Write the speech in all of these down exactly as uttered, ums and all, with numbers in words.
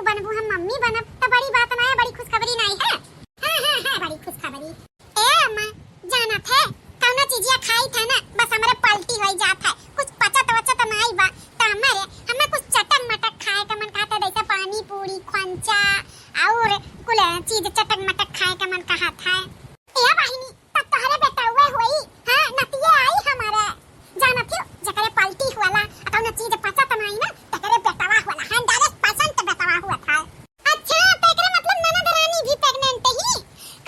बनबू, हम मम्मी बनब, त बड़ी बात ना है, बड़ी खुशखबरी ना है। हाँ, हाँ, हाँ, बड़ी खुशखबरी। ए अम्मा, जानत है, कौनो चीजिया खाई थे ना, बस हमरे पलटी होई जात है, कुछ पचत वचत नाई बा, त हमरे, हमें कुछ चटक मटक खाए के मन कहत है, जैसे पानी पूरी, खोंचा, और कुल चीज चटक मटक खाए के मन कहत है। ए बहिनी, तब तोहरे बेटवा होई, हाँ, नतिया आई हमरे। जानत हो, जकरे पलटी होला, आ कौनो चीज पचत नाई ना, तकरे बेटवा होला, हंड्रेड परसेंट बेटवा हुआ था। अच्छा, तो एकरे मतलब ननद रानी भी प्रेग्नेंट ही?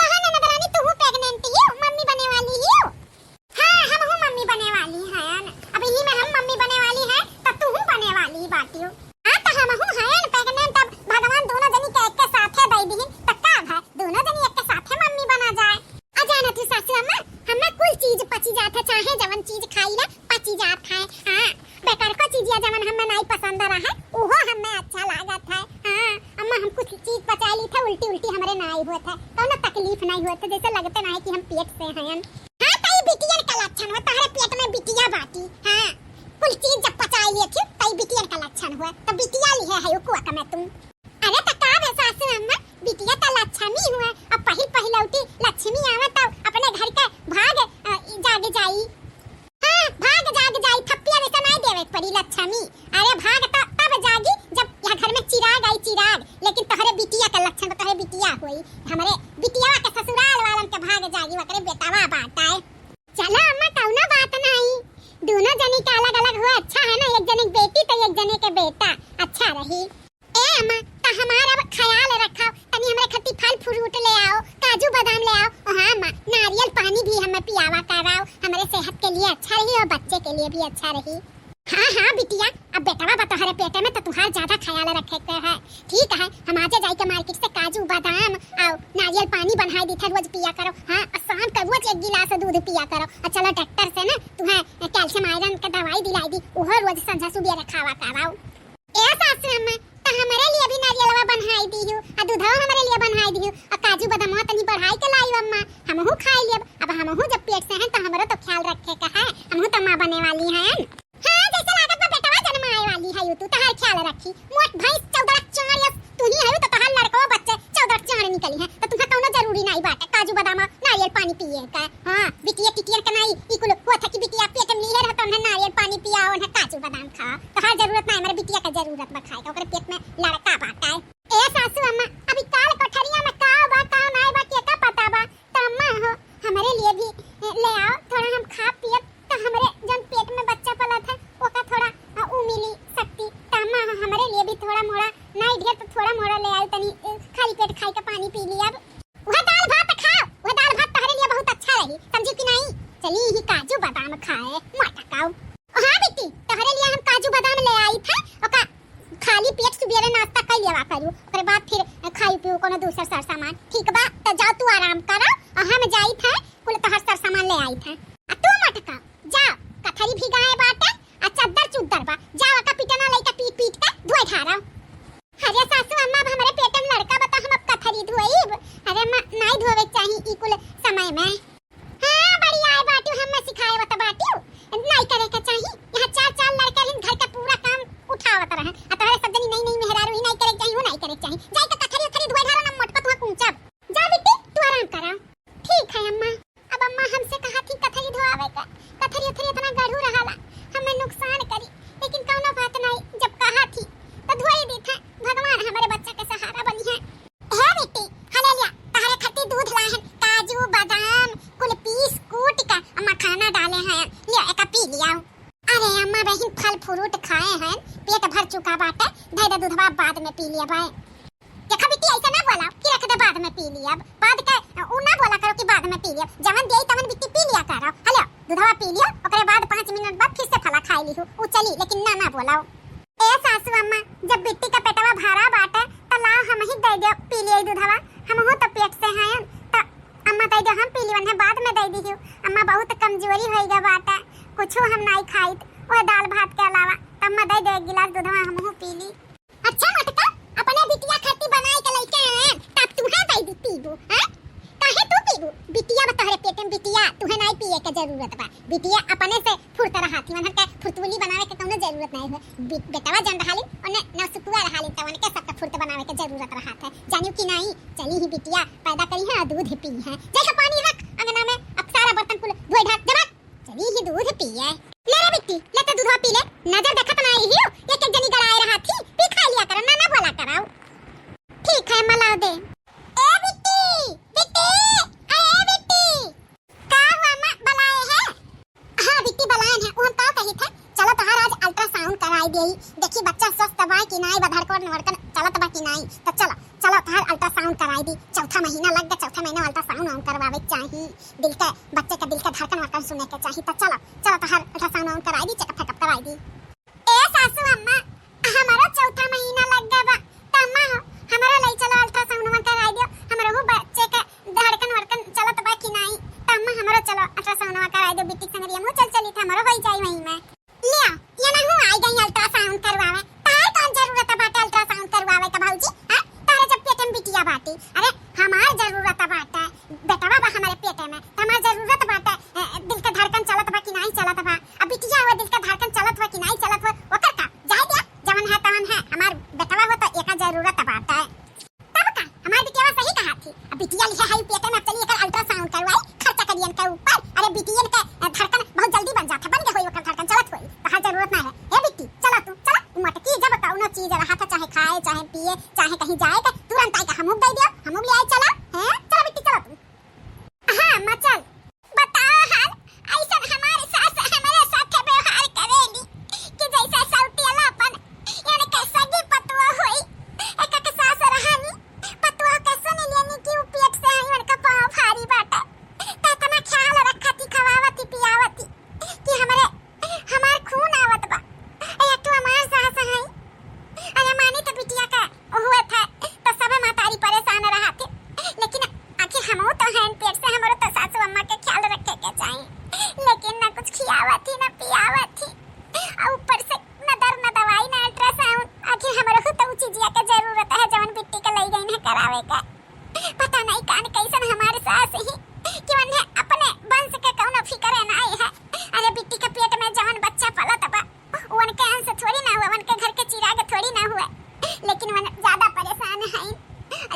कहाँ ननद रानी, तू प्रेग्नेंट ही हो, मम्मी बने वाली ही हो? हाँ, हमहू मम्मी बने वाली हैं। अब इही में हम मम्मी बने वाली हैं, तब तू बने वाली बाटी हो। हाँ, तो हमहू हैं प्रेग्नेंट, अब भगवान दोनों जनी के एक के साथे दे दिहिन, तो का भा, दोनों जनी एक के साथे मम्मी बना जाए। आ जानत ही सासू अम्मा, हमें कुल चीज पची जात है, चाहे जवन चीज खाई ना, पची जात है। हाँ, बेकार को चीजिया जवन हमें नाई पसंद रहा, उहो हमें अच्छा लागत है। हाँ, अम्मा, हम कुछ चीज पचा ली थे, उल्टी उल्टी हमरे नाई होत है, कौनो तकलीफ नाई होत है, जैसे लगते नाई कि हम पेट से हैं। हाँ, तई बिटियन का लक्षण हो, तोहरे पेट में बिटिया बाटी। हाँ, कुल चीज जब पचा लिए थी, तई बिटियन का लक्षण हो, तो बिटिया ली है, है कुआ का मैं तुम। अरे त का बे सासू अम्मा, बिटिया त लक्ष्मी हुए, अब पहिल पहिलौटी लक्ष्मी आवे तब अपने घर के भाग, अ, जाग जाई। हाँ, भाग जाग जाई, थप्पिया वैसा नहीं देवे के पड़ी लक्ष्मी। अरे भाग त तब जागी जब यह घर में चिराग आई चिराग, लेकिन तोहरे बिटिया के लक्षण, तोहरे बिटिया होई, हमरे बिटिया के ससुराल वालन के भाग जागी, ओकरे बेटवा बाटा है। चलो अम्मा, कौनो बात नहीं, दोनों जनी के अलग अलग हो अच्छा है ना, एक जने के बेटी तो एक जने के बेटा, अच्छा रही। ए अम्मा, त हमार अब ख्याल रखो, तनी हमरे खातिर फल फ्रूट ले आओ, काजू बादाम ले आओ। ओ हाँ अम्मा, नारियल पानी भी हमें पियावा कराओ, हमरे सेहत के लिए अच्छा रही और बच्चे के लिए भी अच्छा रही। हाँ, हाँ बिटिया, अब बेटवा बा तोहरे पेटे में तो तुहार ज्यादा ख्याल रखे के है। ठीक है, हम आजे जाई के मार्केट से काजू बादाम और नारियल पानी बनाए दी थे, रोज पिया करो। हाँ, और शाम का रोज एक गिलास दूध पिया करो। और चलो डॉक्टर से ना तुहें कैल्शियम आयरन के दवाई दिलाई दी, उहो रोज संझा सुबह खावा कराओ। ए सासू अम्मा, त हमरे लिए भी नारियलवा बन्हाई दिहु, आ दूधवा हमरे लिए बन्हाई दिहु, आ काजू बदामवा तनी बढ़ाई के लाई अम्मा, हमहू खाई लेब। अब हमहू जब पेट से हैं त हमरो तो ख्याल रखे का है, हमहू तो माँ बने वाली हैं। हाँ, जैसे लागत बा बेटवा जन्माए वाली है, यू तू तहार ख्याल रखी। मोट भैंस चौदह चार यस तू ही है, तो तहार लड़कवा बच्चे चौदह चार निकली है, तो तुहे कौनो जरूरी नहीं बाटे काजू बदाम नारियल पानी पिए का। हाँ, बिटिया टिटियन के नाई, ई कुल हुआ था कि बिटिया पेट में लिए रहता, उन्हें नारियल पानी पिया, उन्हें काजू बादाम खा। तोहार जरूरत ना है, हमारे बिटिया का जरूरत बा खाए का, ओकरे पेट में लड़का बाटा है। ए सासू अम्मा, अभी काल कोठरिया में का बा, का नाई बा, के का पता बा? त अम्मा हो, हमरे लिए भी, ए, ले आओ, थोड़ा हम खा पियब, त हमरे जौन पेट में बच्चा पलत है, ओका थोड़ा, अ, ऊ मिली शक्ति। त अम्मा हो, हमरे लिए भी थोड़ा मोड़ा, नाई ढेर तो थोड़ा मोड़ा ले आओ तनी, ए, खाली पेट खाई के पानी पी लियब। वह दाल भात खाओ, वह दाल भात तोहरे लिए बहुत अच्छा रही, समझी कि नहीं? चली ही काजू बादाम खाए, मोटकाऊ। हाँ बेटी, तोहरे लिए हम काजू बादाम ले आई थे, ओका खाली पेट सुबेरे नाश्ता कर लेवा करू, ओकरे बाद फिर खाई पीऊ कोनो दूसर सर सामान, ठीक बा? तो जाओ तू आराम करो, और हम जाई थे, कुल तोहर सर सामान ले आई थे। आ तू मोटका, जाओ, कथरी भिगाए बाटे, आ चद्दर चुद्दर बा, जाओ, ओका पिटना लइका पीट पीट के धोए ढारो। अरे सासू अम्मा, अब हमरे पेट में लड़का बा, त हम अब कथरी धोइब? अरे अम्मा, नाई धोवे के चाही ई कुल समय में। हाँ, बड़ी आए बाटू, हमें सिखाए बता बाटू, नाई करे के चाही। यहाँ चार चार लड़के रहन, घर का पूरा काम उठावत रहे, आ तोहरे सब जनी नई नई मेहरारू ही नाई करे के चाही, वो नाई करे के चाही। जाई के कथरी उथरी धोए ढारो ना, मोटका तुहा कूचब। जा बिट्टी, तू आराम करा। ठीक है अम्मा। अब अम्मा हमसे कहा थी कथरी धोआवे का, कथरी उथरी इतना गढ़ू रहाला, हमें नुकसान करी, लेकिन कौनो बात नहीं, जब कहा थी तो धोई दी था। भगवान हमारे बच्चा के सहारा बनी है। हे बेटी, हले लिया, तहरे खातिर दूध लाहन, काजू, बादाम, कुल पीस कूट के मखाना डाले हैं, लिया एका पी लिया। अरे अम्मा बहिन, फल फ्रूट खाए हैं, पेट भर चुका बाटे, धै दे दूधवा बाद में पी लिया भाई। देखा बिट्टी, ऐसे ना बोला कि रख दे, बाद में पी लियब। बाद के उ ना बोला करो कि बाद में पी लियब। जवन देई तवन बिट्टी पी लिया करो। हलो, दूधवा पी लियो, ओकरे बाद पाँच मिनट बाद फिर से फला खाई लिहू। उ चली, लेकिन ना, ना बोलाओ। ए सासू अम्मा, जब बिट्टी का पेटवा भरा बाटे, त लाओ हम ही दे दो, पी लियो दूधवा। हमहू तो पेट से हैं, त अम्मा दे दो, हम पी लियो, उन्हें बाद में दे दिहू। अम्मा बहुत कमजोरी होई गा बाटे, कुछो हम नाई खाइत, वह दाल भात के अलावा। त अम्मा दे दो एक गिलास दूधवा, हमहू पी ली। अच्छा मोटका, अपने बिटिया खातिर बनाए के लइके आए, तब तुहे दे दी पीबू, हैं? काहे तू पीबू? बिटिया बा तोहरे पेट में, बिटिया, तुहे नाई पिए के जरूरत बा। बिटिया अपने से फुर्त रहा थी, उन्हन के फुर्तुली बनावे के कौनो जरूरत नहीं है। बि-, बेटवा जन रहा ली, उन्हें नौसुतुआ रहा ली, तब उनके सबके फुर्त बनावे के जरूरत रहत है, जानियो कि नाई? चली ही बिटिया पैदा करी है, दूध पी है, जैसे पानी रख अंगना में, अब सारा बर्तन कुल धोई ढाक देबा, चली ही दूध पिए। ले रे बिट्टी, ले तो दूधवा पी ले, नजर देखत नाई हियो, एक एक जनी गड़ाए रहत ही, पी खा लिया करो, ना ना बोला करो। ठीक है, मला दे। ए बिट्टी, बिट्टी, ए बिट्टी। का हुआ अम्मा, बलाए है? हाँ बिट्टी, बलाए है। वो हम का कही थे, चलो तोहार आज अल्ट्रासाउंड कराई देई, देखी बच्चा स्वस्थ बा कि नाई, बा धड़कन वड़कन चलत बा कि नाई, तो चलो, चलो तोहार अल्ट्रासाउंड कराई दी। चौथा महीना लग गया, चौथा महीना अल्ट्रासाउंड वाउंड करवावे के चाही, दिल के, बच्चे के दिल के धड़कन वड़कन सुने के चाही। तो चलो, चलो तोहार अल्ट्रासाउंड वाउंड कराई दी, चेकअप फेकअप कराई दी। ए सासू अम्मा, हमरो चौथा महीना लग गया बा, त अम्मा हो, हमरो ले चलो अल्ट्रासाउंड में कराई दियो, हमरो बच्चे के धड़कन वड़कन चलत बा कि नाई, त अम्मा हमरो चलो अल्ट्रासाउंड में कराई दियो, बिट्टी संगरिया मुँह चल चली त हमरो होई जाई वहीं में। लिया, ये ना हूँ आई गई अल्ट्रासाउंड करवावे, तार कौन जरूरत बाटे अल्ट्रासाउंड करवावे का भौजी? हाँ, तारे जब पेट में बिटिया बाटी, अरे हमार जरूरत बाटे, बेटवा बा हमारे पेट में, त हमार जरूरत बाटे, ए, दिल के धड़कन चलत बा कि नाई चलत बा। अब बिटिया हुआ, दिल के धड़कन चलत हुआ कि नाई चलत हुआ, ओकर का? जाए दिया, जवन है तवन है, हमार बेटवा हुआ तो एका जरूरत बाटे। तब का? हमार बिटिया सही कहा थी। अब बिटिया लिखे है पेट में, अब चलिए एकर अल्ट्रासाउंड करवाई, खर्चा करियन के ऊपर। अरे बिटियन के, ए, धड़कन बहुत जल्दी बन जात है, बन के होई ओकर धड़कन चलत होई, तो हर जरूरत ना है। हे बिट्टी, चला तू, चला। मोटकी जब कौनो चीज रहा था, चाहे खाए, चाहे पिए, चाहे कहीं जाए के, तुरंत आई के हमहू दे दियो, हमहू ले आए, चला। हैं? चला बिट्टी, चला तू। हाँ, अम्मा, चल। बताओ हाल, ऐसन हमारी सास हमारे साथ व्यवहार करेली कि जैसे सौतियला अपन, यानी के सगी पतुआ होई, एक के सास रहनी, पतुआ के सुन लेनी कि उ पेट से हई, उनका पाँव भारी बाटे। त इतना ख्याल रखती, खवावती, पियावती कि हमरे, हमार खून आवत बा। ए, एक तो हमार सास हई, अरे मानी तो बिटिया का हुए था, तो सब महतारी परेशान रहती। लेकिन आखिर हमहू तो हैं पेट से, हमरो तो सासू अम्मा के ख्याल रखे के चाही। लेकिन ना कुछ खियावत ही, ना पियावत ही। आ ऊपर से ना दर, ना दवाई, ना अल्ट्रासाउंड। आखिर हमरो तो उ चीजिया के जरूरत है, जवन बिट्टी के लई गई है करावे का। पता नहीं कान कैसन हमारे सास ही कि उन्हें अपने वंश के कौनो फिक्र नहीं है। अरे बिट्टी के पेट में जवन बच्चा पलत बा, वो उनके अंश थोड़ी ना हुआ, उनके घर के चिराग थोड़ी ना हुआ, लेकिन वो ज्यादा परेशान है।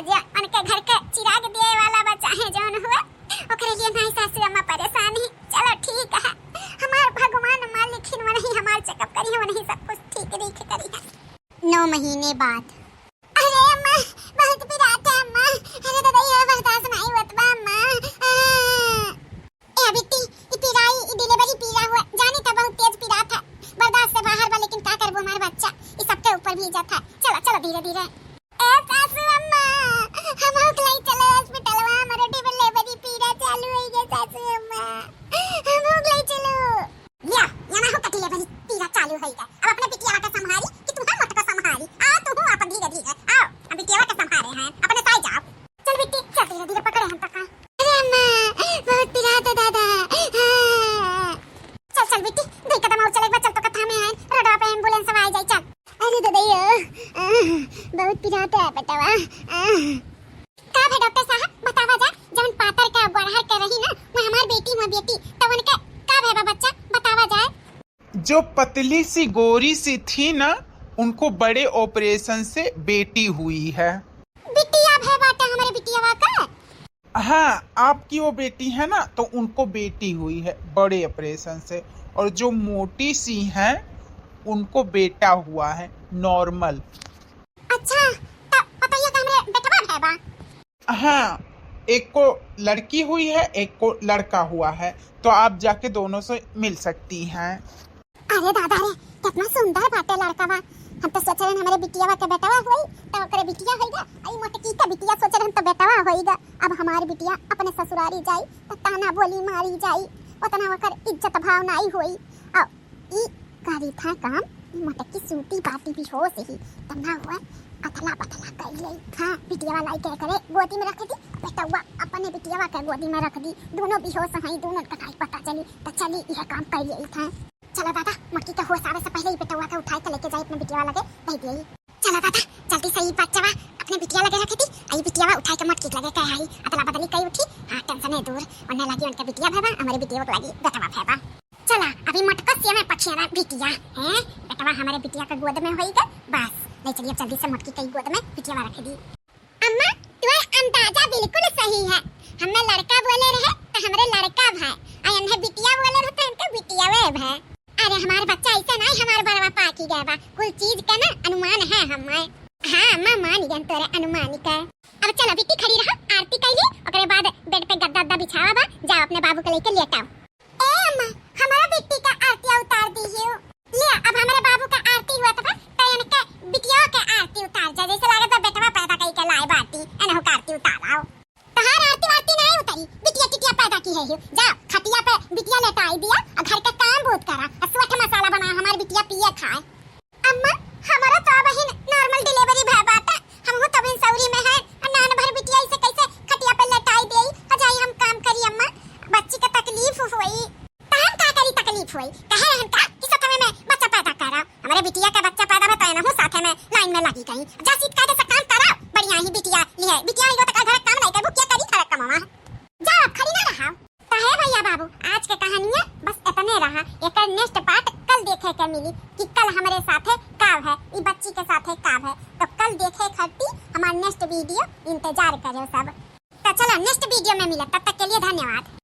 जे उनके घर के चिराग दिए वाला बच्चा है जौन हुआ, ओकरे लिए माई सासू अम्मा परेशान ही। चलो ठीक है, हमार भगवान मालिक ही वही हमार चेकअप करी है, वही सब कुछ ठीक ठीक करी है। नौ महीने बाद। अरे अम्मा, बहुत पिरात है अम्मा। अरे दादा, ये बर्दाश्त नहीं होत बा अम्मा। आ। ए बिट्टी, ई पिराई, ई डिलीवरी पीरा हुआ, जानी तो बहुत तेज पिरात है। बर्दाश्त से बाहर बा, लेकिन का करबो, हमार बच्चा ई सबके ऊपर भी जात है। चलो, चलो धीरे धीरे। ए सासू अम्मा, हमहू के ले चलो हॉस्पिटलवा, हमारो डिलीवरी पीरा चालू हो गया सासू अम्मा, हमहू के ले चलो। लिया, यहाँ हो कटी ले बनी, पीरा चालू होई गए। अब अपने बिटिया के संभारी कि तू हम मोटका संभारी? आओ तू हूँ अपन धीरे धीरे, आओ, हम बिटिया के संभारे हैं, अपने साई जाओ। चल बिट्टी, चल धीरे धीरे पकड़े हम पका। अरे अम्मा, बहुत पिरात है दादा। हाँ। चल चल बिट्टी, दो कदम और चले एक बार, चल तो कथा में आए, रोडवा पे एम्बुलेंस आ जाए, चल। अरे दादा यो, आह, बहुत पिरात है बेटवा। आह। का भे डॉक्टर साहब, बतावा जा, जवन पातर का बरहर के रही ना, वो हमार बेटी हुआ बेटी, तब उनके का भे बा बच्चा, बतावा जाए। जो पतली सी गोरी सी थी ना, उनको बड़े ऑपरेशन से बेटी हुई है। बिटिया भे बाटे हमरे बिटियावा का? हाँ, आपकी वो बेटी है ना, तो उनको बेटी हुई है बड़े ऑपरेशन से, और जो मोटी सी हैं, उनको बेटा हुआ है, नॉर्मल। अच्छा, त बताइए कि हमरे बेटवा भे बा? हाँ, एक को लड़की हुई है, एक को लड़का हुआ है, तो आप जाके दोनों से मिल सकती हैं। अरे दादा रे, कितना सुंदर बाटे लड़का बा। हम तो सोच रहे हमरे बिटिया के बेटवा होई, तो ओकरे बिटिया होई गा। आई मोटकी का बिटिया सोच रहे हम तो बेटवा होई गा। अब हमारी बिटिया अपने ससुरारी जाई, तो ताना बोली मारी जाई, उतना ओकर इज्जत भाव नाई होई। अब ई करी था काम, ई मोटकी सूती बाटी बेहोश ही, त ना हुआ, अतला बतला कर ले। हाँ, बिटियावा लाई के करे गोदी में रख दी, बेटवा अपने बिटियावा के गोदी में रख दी, दोनों बेहोश हैं, दोनों का नहीं पता चली, त चली यह काम कर ले था। चलो दादा, मोटकी के होश आवे से पहले ही बेटवा के उठाए के लेके जाई अपने बिटियावा लगे, दे दिए। चला दादा, जल्दी से ई बच्चवा अपने बिटिया लगे रखे थी, आ ई बिटियावा उठाए के मोटकी लगे कहे आई, अदला बदली कई उठी, हाँ, टेंशन है दूर, उन्हें लगी उनके बिटिया भे बा, हमारे बिटिया को लगी बेटवा भे बा। चला, अभी मोटकसिया में पखिया ना बिटिया, हैं? बेटवा हमारे बिटिया के गोद में होई गए, बस, ले चलिए, अब जल्दी से मोटकी कई गोद में बिटिया रख दी। अम्मा, तुम्हारा अंदाजा बिल्कुल सही है। हमें लड़का बोले रहे तो हमरे लड़का भाई, और इन्हें बिटिया बोले रहे तो इनके बिटियावे भाई। अरे हमार बच्चा ऐसे नहीं, हमार बड़वा पाकी गए बा, कुल चीज का ना अनुमान है हमें। हाँ अम्मा, मान गए तोरे अनुमान का। अब चलो बिट्टी खड़ी रहो, आरती कैली, ओकरे बाद बेड पे गद्दा उद्दा बिछावा बा, जाओ अपने बाबू के लेके लेटाओ। ए अम्मा, हमारा बिट्टी का आरती उतार दी हो। ले, अब हमारे बाबू का आरती हुआ था, तो इनके बिटिया के आरती उतार जा, जैसे लागत बा बेटवा पैदा कई के लाए बाटी, एनहु का आरती उतार आओ। तोहार आरती वारती नहीं उतरी, बिटिया टिटिया पैदा की है हो। जाओ, खटिया पे बिटिया लेटाई दिया और घर का काम बहुत करा, और सुअठ मसाला बना, हमार बिटिया पिए खाए। अम्मा, हमारा तो अब ही नॉर्मल डिलीवरी भय बाटे, हमहू तो अभी सौरी में है, और नान भर बिटिया इसे कैसे खटिया पे लेटाई देई, और जाई हम काम करी अम्मा, बच्ची के तकलीफ होई। त हम का करी, तकलीफ होई, कहे रहन का कि सतवे में बच्चा पैदा करा, हमरे बिटिया के बच्चा पैदा भय तो एनहू साथे में लाइन में लगी गई, जा सीट काटे से काम करा, बढ़िया ही बिटिया लिहे, बिटिया ही हो तो का घर काम नहीं करबू, क्या करी घर कमावा, जा अब खड़ी ना रहा। तो है भैया बाबू, आज के कहानिया बस इतने रहा। एकर नेक्स्ट पार्ट कल देखे के मिली कि कल हमरे साथे का है, ई बच्ची के साथे का है। तो कल देखे खातिर हमार नेक्स्ट वीडियो इंतजार करो सब। तो चलो नेक्स्ट वीडियो में मिले, तब तक के लिए धन्यवाद।